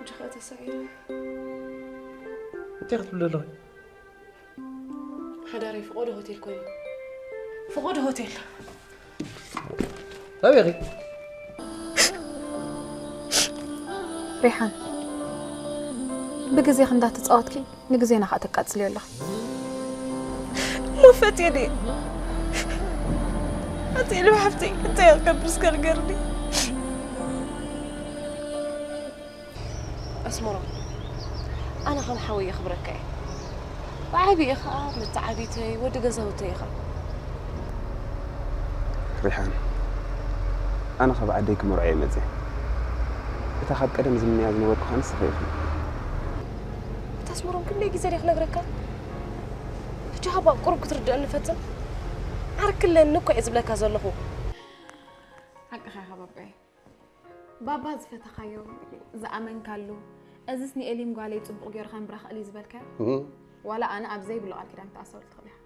ጅኻ ተሳዒረ። እንታይ ክትብል ኣለኺ? ሓዳረይ ፍቖዶ ሆቴል ኮይኑ። ፍቖዶ ሆቴል። ኣበይ ኢኺ? ሪሓን፣ ብግዜኺ እንዳተጻወትኪ ንግዜና ኸኣ ተቃጽልዮ ኣለኺ። ሞፈት የድየ። ኣቲ ኢሉ ሓፍተይ፣ እንታይ ክገብር እስከ ንገርኒ። ኣስመሮም፣ ኣነ ከም ሓወይ የኽብረካ እየ። ብዓቢኡ ኸኣ መተዓቢተይ፣ ወዲ ገዛውተይ ኢኻ። ሪሓን፣ ኣነ ካብ ዓደይ ክመርዖ እየ መጽየ። እታ ካብ ቀደም ዝምነያ ዝነበርኩ ኸኣ ንስኺ ኢኺ። ኣታ ኣስመሮም፣ ክንደይ ግዜ ድየ ክነግረካ? ሕጂ ሃባ ቁሩብ ክትርድአኒ ፈትን። ዓርኪ ኣለኒ እኮ እየ ዝብለካ ዘለኹ። ሓቅኻ ኢኻ ባባየ። ባባ ዝፈተኻዮ፣ ዝኣመንካሉ፣ እዝስ ንኤሊም ጓለይ ጽቡቕ ጌርካ ምብራኽ እሊ ዝበልካዮ? እም። ዋላ ኣነ ኣብ ዘይብሉ ቃል ኪዳን ክትኣስረሉ ትኽእል ኢኻ።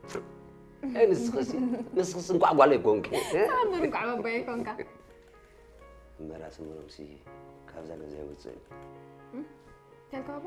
ኣይ ንስኽሲ፣ ንስኽሲ እንኳዕ ጓለይ ኮንኪ። ተኣምር እንኳዕ ባባየ ኮንካ። እምበር ኣስመሮምሲ ካብዛ ገዛ ይወጽእ እዩ። እም? ተልካ ባባ?